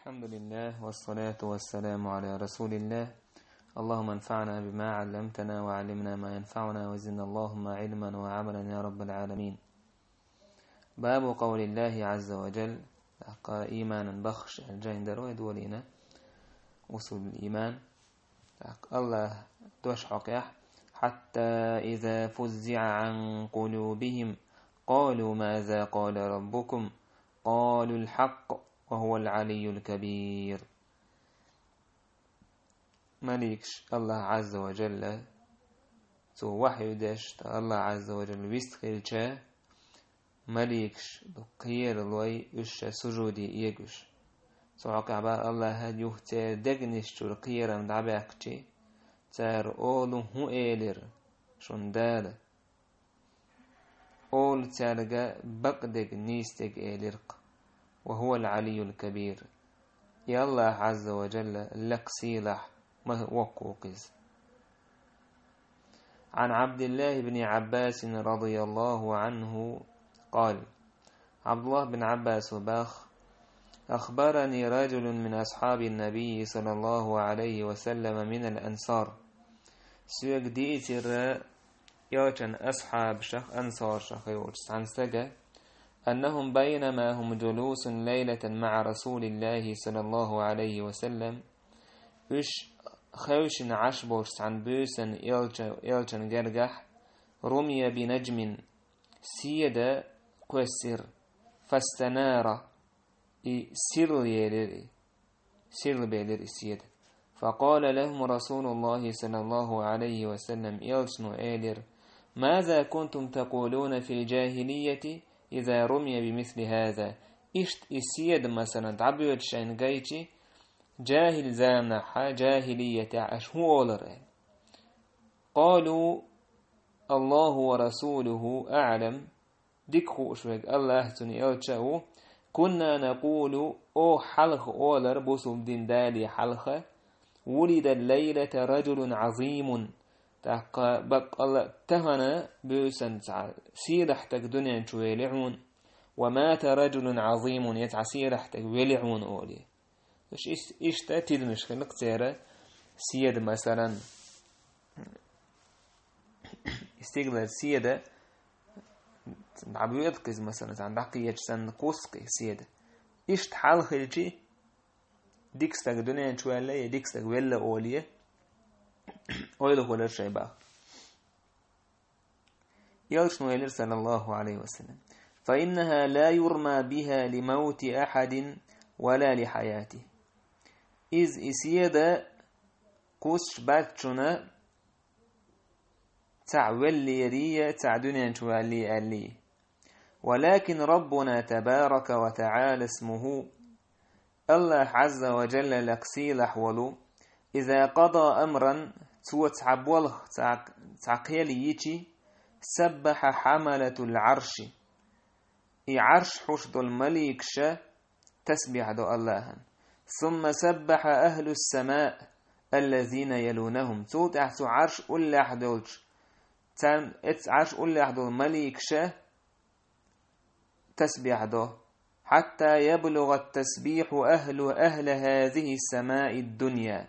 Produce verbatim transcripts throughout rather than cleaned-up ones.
الحمد لله والصلاة والسلام على رسول الله. اللهم انفعنا بما علمتنا وعلمنا ما ينفعنا وزدنا اللهم علما وعملا يا رب العالمين. باب قول الله عز وجل. Ийманан баххаш аьлла жайна дара вай долийна. Усулул ийман. ТӀаккха АллахӀа дош хьокхехь: حتى إذا فزع عن قلوبهم قالوا ماذا قال ربكم قالوا الحق وهو العلي الكبير. Маликаш АллахӀ Ӏазза ва Жалла, цо вахью деш, АллахӀ Ӏазза ва Жалла вист хилча, маликаш кхералой уьш ша сужуде эгаш. Цу хьокъехь бах АллахӀа: юха церан дегнаш чуьра кхерам дӀабаьккхича, цара олу: хӀун элира шуна Дала? Олу цаьрга бакъдерг, нийсдерг элира-кх. وهو العلي الكبير. И АллахӀ Ӏазза ва Жалла лакха сийлахь, ма воккха ву-кх иза. عن عبد الله بن عباس رضي الله عنه قال: ӀабдуллахӀ бин Ӏаббаса бах: أخبرني رجل من أصحاب النبي صلى الله عليه وسلم من الأنصار. Соьга дийцира элчан асхьабашах, ансаршах йолчу цхьана стага: أنهم بينما هم جلوس ليلة مع رسول الله صلى الله عليه وسلم. Уьш хевшина Ӏаш болчу цхьана буьйсанна элча-, элчан гергахь, رمي بنجم, седа кхоьссира, فاستنار, и сирла елира и, сирла белира и седа. فقال لهم رسول الله صلى الله عليه وسلم, элчано элира: ماذا كنتم تقولون في الجاهلية إذا رمي بمثل هذا؟ Иштта и седа, масалан, дӀабоьду шайна гайчи, жахӀил заманахьа, жахӀилиятехь аша хӀун олура аьлла. قالوا: الله ورسوله أعلم. Дика хууш верг АллахӀ, цуьнан элча а ву. كنا نقول, оха хьалха олура, бусулба дин дале хьалха: ولد الليلة رجل عظيم. ТӀаккха баккъалла а тахана буьйсанна цхьа сийлахь стаг дуьнен чу велира хьуна. ومات رجل عظيم, я цхьа сийлахь стаг велира хьуна олий. Иш-, иш-, иштта тидамаш хилла-кх церан седа, масалан, стигалара седа дӀабоьду-кх иза, масалан, цхьаьна дӀакхеча санна кхуссу-кх и седа. Иштта хьал хилчи, дика стаг дуьнен чу ваьлла я дика стаг велла олий, ойла хуьлура шайн бах. Элчано элира, саллаллаху алейхи ва саллям: فإنها لا يرمى بها لموت أحد ولا لحياته. Иза и седа кхуссуш бац шуна цхьаъ веллерий, цхьаъ дуьнен чу ваьллий аьллий. ولكن ربنا تبارك وتعالى اسمه. АллахӀ Ӏазза ва Джалла, лакха сийлахь волу, إذا قضى أمرا, Цо цхьа болх, цхьа, цхьа кхел йичи, سبح حملة العرش. И Ӏарш хьуш долу маликаша тасбихь до АллахӀан. ثم سبح أهل السماء الذين يلونهم. Цул тӀаьхьа цу Ӏарш уллехь долчу, царна, эцу Ӏарш уллехь долу маликаша тасбихь до. حتى يبلغ التسبيح أهل، أهل هذه السماء الدنيا.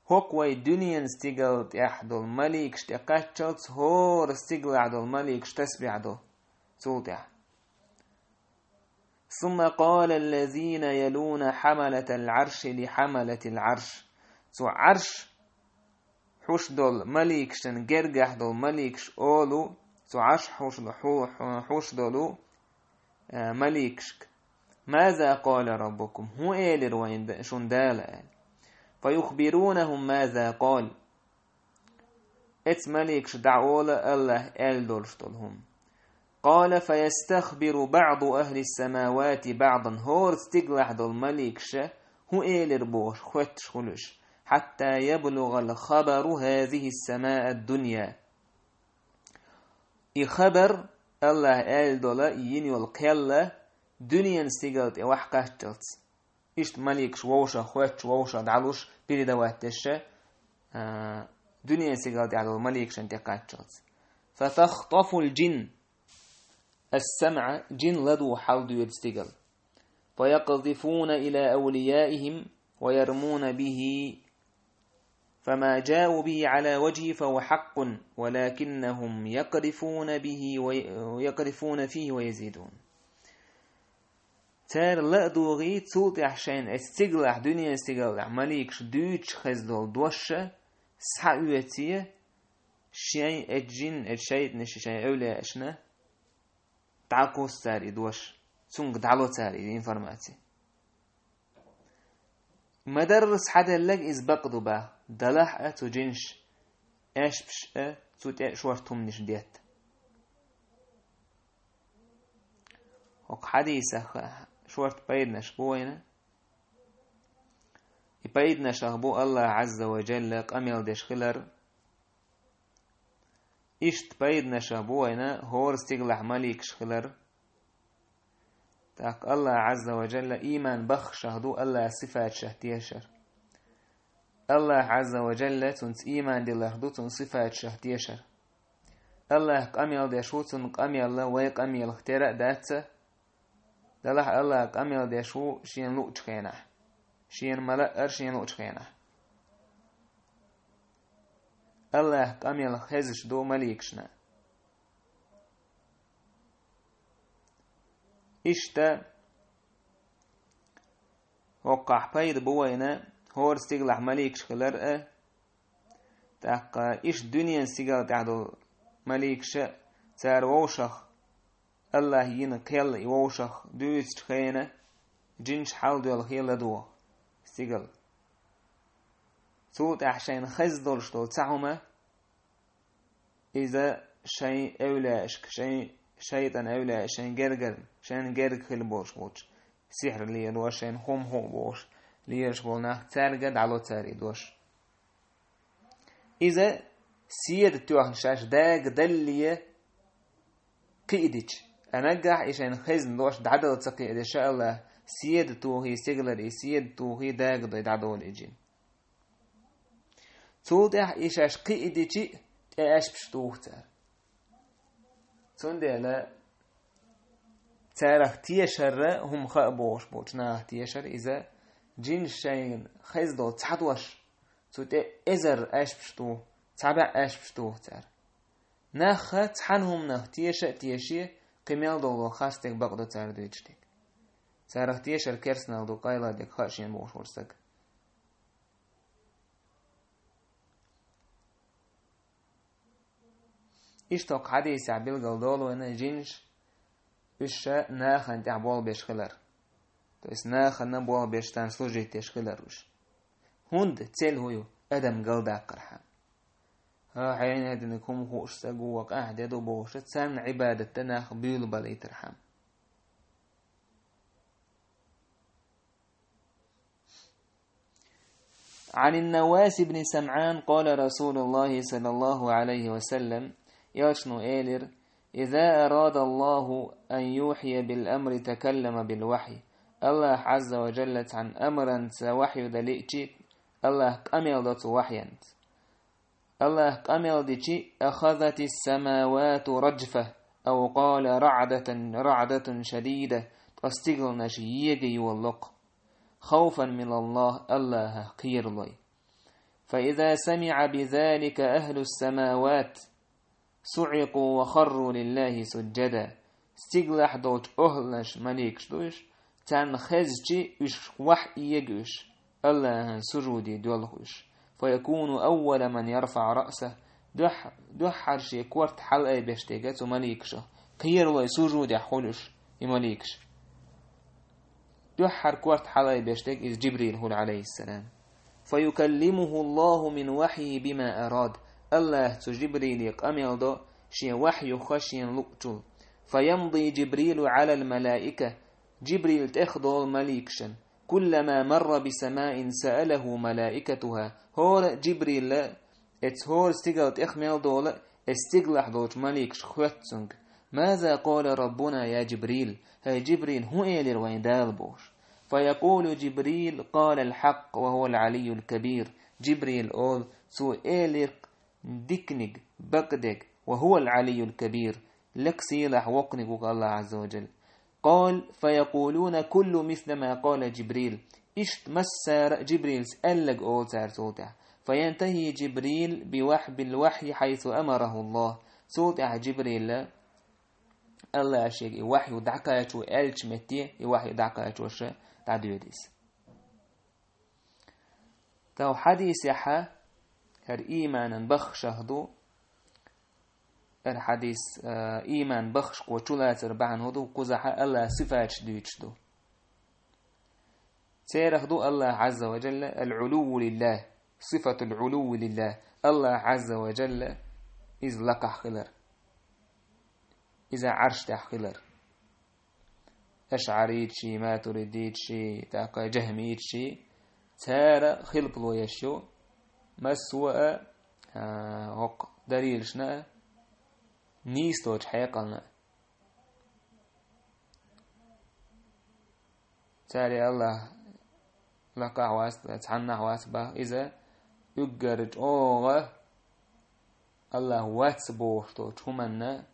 ХӀокху вай дуьненан стигала тӀехь долу маликаш тӀе кхаччалц хӀора стигалахь долу маликаш тасбихь до цул тӀаьхьа. ثم قال الذين يلون حملة العرش لحملة العرش. Цу Ӏарш хьуш долу маликашан гергахь долу маликаш олу, цу Ӏарш хьуш, хьу-, хьу-, хьуш долу, а, маликашка: ماذا قال ربكم؟ ХӀун элира вайн да-, шун Дала аьлла. فيخبرونهم ماذا قال. Эцу маликаша дӀаола АллахӀа аьлла долуш долу хӀума. قال فيستخبر بعض أهل السماوات بعضا. ХӀора стигалахь долу маликаша хӀун элира бохуш хоьттуш хуьлуш. حتى يبلغ الخبر هذه السماء الدنيا. И хабар, АллахӀа аьлла долу, и йина йолу кхел а дуьненан стигала тӀе вахь кхаччалц. Иштта маликаш вовшах хоьттуш, вовшах дӀалуш, передавать деш, а, дуьненан стигала тӀехь долу маликашна тӀе кхаччалц. فتخطف الجن السمع, джин ладугӀу хьал доьду стигала. فيقذفون إلى أوليائهم ويرمون به، فما جاءوا به على وجهه فهو حق، ولكنهم يقذفون به وي-، ويقذفون فيه ويزيدون. Цара ла а догӀий, цул тӀаьхьа шайна эцу стигалахь, дуьненан стигалахь маликаш дуьйцуш хеза долу дош а схьаоьций, шайн эцу жин, эцу шайтӀанашна, шайн эвлияашна дӀакхуссу цара и дош, цуьнга дӀало цара и информаци. Ма-дарра схьаделларг иза бакъ ду боху, делахь а цу жинаш, аьшпаш а цу тӀе шорта хӀуманаш детта. ХӀокху хьадисах шорта пайданаш бу вайна. И пайданашах бу АллахӀ Ӏазза ва Жалла къамел деш хилар. Иштта пайданашах бу вайна хӀора стигалахь маликаш хилар. ТӀаккха АллахӀ Ӏазза ва Жалла ийман баххашах ду АллахӀан сифаташах тешар. АллахӀ Ӏазза ва Жалла цунца ийман диларх ду цуьнан сифаташах тешар. АллахӀ къамел деш ву, цуьнан къамел вайн къамелах тера а дац. Делахь АллахӀ къамел деш ву шена луучу хенахь, шена ма-лаъара шена луучу хенахь. АллахӀ къамел хезаш ду маликашна. Иштта хӀокхахь пайда бу вайна хӀора стигалахь маликаш хилар а, тӀаккха иштта дуьненан стигала тӀехь долу маликаш а, цара вовшах, АллахӀа йина кхел и вовшах дуьйцучу хенахь, жинаш хьалдоьлхий ладогӀа стигала. Цул тӀаьхьа шайна хезна долуш долу цхьа хӀума, иза шайн эвлияашка, шайн шайтӀан эвлияашка, шайн гергара, шайна герга хила болуш болчу, сихьр лелош, шайна хӀума хууш болуш, лелаш болу нах, цаьрга дӀало цара и дош. Иза седа тоьхна шаьш дагадалле кхиадича, а наггахь и шайна хезна дош дӀадала ца кхиадича, АллахӀа седа тухий, стигалара и седа тухий, дагадой дӀадолу и жин. Цул тӀаьхьа и шаьш кхиадичи а тӀе аьшпаш туху цара. Цундела царах тешарра хӀума хаа бохуш болчу нахах тешар иза, жинаш шайна хезна долу цхьа дош, цу тӀе эзар аьшпаш туху, цхьа бӀе аьшпаш туху цара. Нахха цхьана хӀуманах теша а теший, кхин мел долу хастаг бакъ ду цара дуьйцуш дерг. Царах тешар керстанал ду, къайладерг хаьа шена бохуш волу стаг. Иштта хӀокху хьадисехь билгал долу вайна жинаш, уьш ша нахана тӀехь болх беш хилар. То есть нахана болх беш, царна служить деш хилар уьш. ХӀунда? Цель хӀун ю? Адам галдаккхархьама. ХӀа, хьенан динарг хӀума хууш стаг ву, къаьхьа де ду бохуш, царна Ӏибадат дан нах буьйлабалийтархьама. عن النواس بن سمعان قال رسول الله صلى الله عليه وسلم, элчано элира: إذا أراد الله أن يوحي بالأمر تكلم بالوحي. АллахӀ Ӏазза ва Жалла цхьана амранца вахью дан лиъчи, АллахӀ къамел до цу вахьянца. АллахӀ къамел дичи, أخذت السماوات رجفة، أو قال رعدة، رعدة شديدة, ткъа стигалнаш ега йолу локху. خوفا من الله, АллахӀах кхералой. فإذا سمع بذلك أهل السماوات صعقوا وخروا لله سجدا. Стигалахь долчу охӀланаш, маликаш ду уьш, царна хезчи уьш вахь эга уьш, АллахӀан сужуде доьлху уьш. فيكون أول من يرفع رأسه. Дуьхь-, дуьххьара шен корта хьалаайбеш дерг цу маликашах. Кхералой сужудехь хуьлу уьш, и маликаш. Дуьххьара корта хьалаайбеш дерг иза Джибрил хуьлу, Ӏалайхиссалам. فيكلمه الله من وحيه بما أراد. АллахӀа цу Джибриле къамел до шен вахьюха шена луучул. فيمضي جبريل على الملائكة. Джибрил тӀехдолу маликашна. كلما مر بسماء سأله ملائكتها. ХӀора Джибрил а, эцу хӀора стигала тӀех мел долу а, эцу стигалахь долчу маликашка хоьтту цуьнга: ماذا قال ربنا يا جبريل؟ ХӀай Джибрил, хӀун элира вайн Дала бохуш? فيقول جبريل: قال الحق وهو العلي الكبير. Джибрил олу: цо элира диканиг, бакъдерг, وهو العلي الكبير, лекха сийлахь воккханиг ву АллахӀ Ӏазза ва Жалла. قال: فيقولون كل مثل ما قال جبريل. Иштта массара а Джибрилс аьлларг олу цара цул тӀаьхьа. فينتهي جبريل بوحي، بالوحي حيث أمره الله. Цул тӀаьхьа Джибрила Аллаха шега и вахью дӀакхачо аьллачу метте, и вахью дӀакхачоша дӀадоьду иза. Тахана хьадисехь хӀара ийманан баххашах ду, хӀара хьадис, а, ийман баххашко чулацар бахьана хӀун ду, кхузахь Аллаха сифаташ дуьйцуш ду. Церах ду Аллах Азза ва Джалла العلو لله، صفة العلو لله. Аллах Азза ва Джалла иза лакхахь хилар. Иза Ӏарш тӀехь хилар. Ашъариташи, матуридиташи, тӀаккха джахмиташи, цара хилпало еш ю, массо а, а, хӀокху далилашна а, нийсочу хьекъална а. Цара Аллах лакхахь вац, цхьаннахь вац бах, иза уггар чӀогӀа Аллах вац бохуш долчу хӀуманна,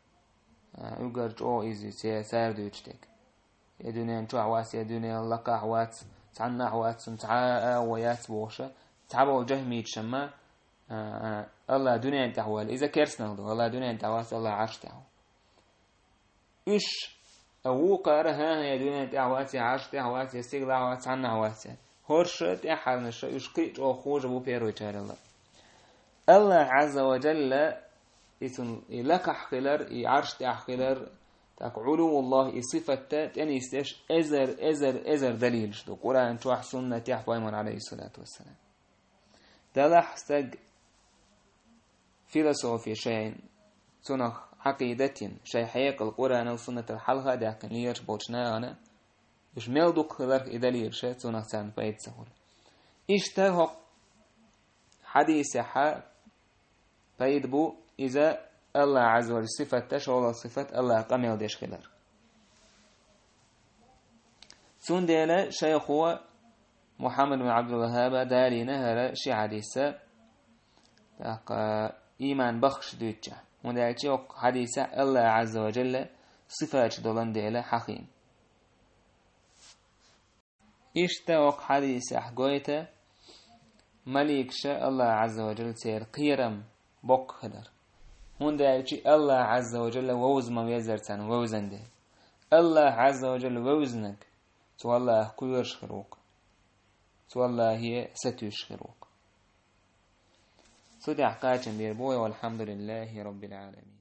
а, уггар чӀогӀа иза цара дуьйцуш дерг. Я дуьнен чохь вац, я дуьнен лакхахь вац, цхьаннахь вац, цунна цхьа а агӀо яц бохуша, цхьаболу джахмиташамма, а, а, Аллах дуьнен тӀехь ваьлла. Иза керстанах ду, Аллах дуьнен тӀехь вац, Аллах Ӏарш тӀехь ву. Уьш, а, вукхара, хӀан-хӀа, я дуьнен тӀехь вац, я Ӏарш тӀехь вац, я стигалахь вац, цхьаннахь вац, я. ХӀорша, тӀаьххьарнаша, уьш кхин а чӀогӀа хожа бу первый чаралла. Аллах Азза ва Джалла, и цунна и лакхахь хилар, и Ӏарш тӀехь хилар, тӀаккха Ӏулувуллах и сифатта тӀенисдеш эзар, эзар, эзар далилаш ду. Къуръан чохь, суннатехь, пайхамар, алейхиссалату вассалам. Делахь стаг философи шайн, цунах Ӏакъидатин, шайн хьекъал Къуръанал, суннатал хьалха а даьккхина лелаш болчу нахана, уьш мел дукха хиларх и далилаш, цунах царна пайда ца хуьлу. Иштта хӀокху хьадисехь пайда бу, иза Аллах Азза ва Джалла сифатта, шолгӀа сифат Аллах къамел деш хилар. Цундела шайхо Мухаммад бин Абдул-Ваххаба далийна хӀара ши хьадиса, тӀаккха ийман баххаш дуьйцучехь. ХӀунда аьлча хӀокху хьадисехь Аллах Азза ва Джалла сифаташ долан дела хьахийна. Иштта хӀокху хьадисехь гойту, маликаша Аллах Азза ва Джалла церан кхерам боккха хилар. ХӀунда аьлча Аллах Азза ва Джалла вовза ма везара царна вевзан дела. Аллах Азза ва Джалла вевзинарг, цу Аллахах кхоьруш хир ву-кх. Цу Аллахе сатуьйсуш хир ву-кх. Цу тӀехь кхачам бийр бу вай, валхьамдулиллахи роббил Ӏаламин.